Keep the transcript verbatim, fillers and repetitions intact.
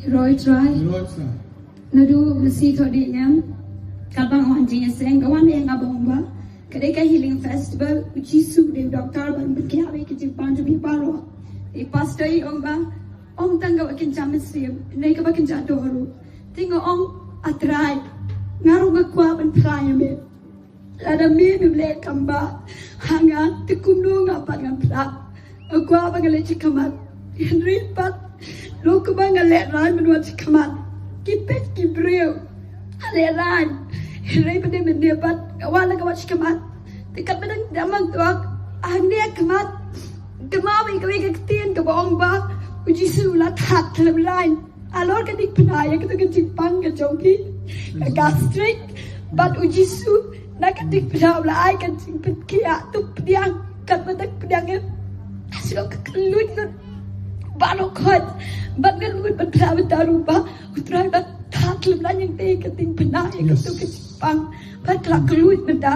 Roi Trai. Naduh masi thoh di nyam. Katba nga wan jingïaseng, ka wan ïa nga ba ong ba ka dei ka healing festival, u Jisu dei u doktor ban pynkiah ïa ka jingpang jong ngi baroh. I pastor i ong ba ym tang kaba kin jam mynsiem, ne kaba kin jam doh ruh. Te nga ong, A Trai, nga ruh nga kwah ban phla ïa me. Lada me mem leh kam ba ha nga, te kumno nga pat ngan phla? Nga kwah ba nga leh shakhmat. Hynrei pat, lada kaba nga lehraiñ ban wan shakhmat, ki peit ki briew, nga lehraiñ. Hynrei pat, mynne pat nga wan la ka wan shakhmat. Te katba dang dang mang tuak, hangne khmat, kynmaw ïa kawei ka ktien kaba ong ba u Jisu u la thad khlem laiñ. Halor ka diengphna ïa kato ka jingpang ka jong phi, ka gastric, bad u Jisu na ka diengphna u la ai ka jingpynkhiah, to pdiang, katba dang pdiang ïa. Shu ka kylluid lut baroh khoit, bad nga kylluid bad phla bad ruh ba u Trai u la thad khlem laiñ ïa ka diengphna ïa kato ka jingpang. Bad ka la kylluid mynta.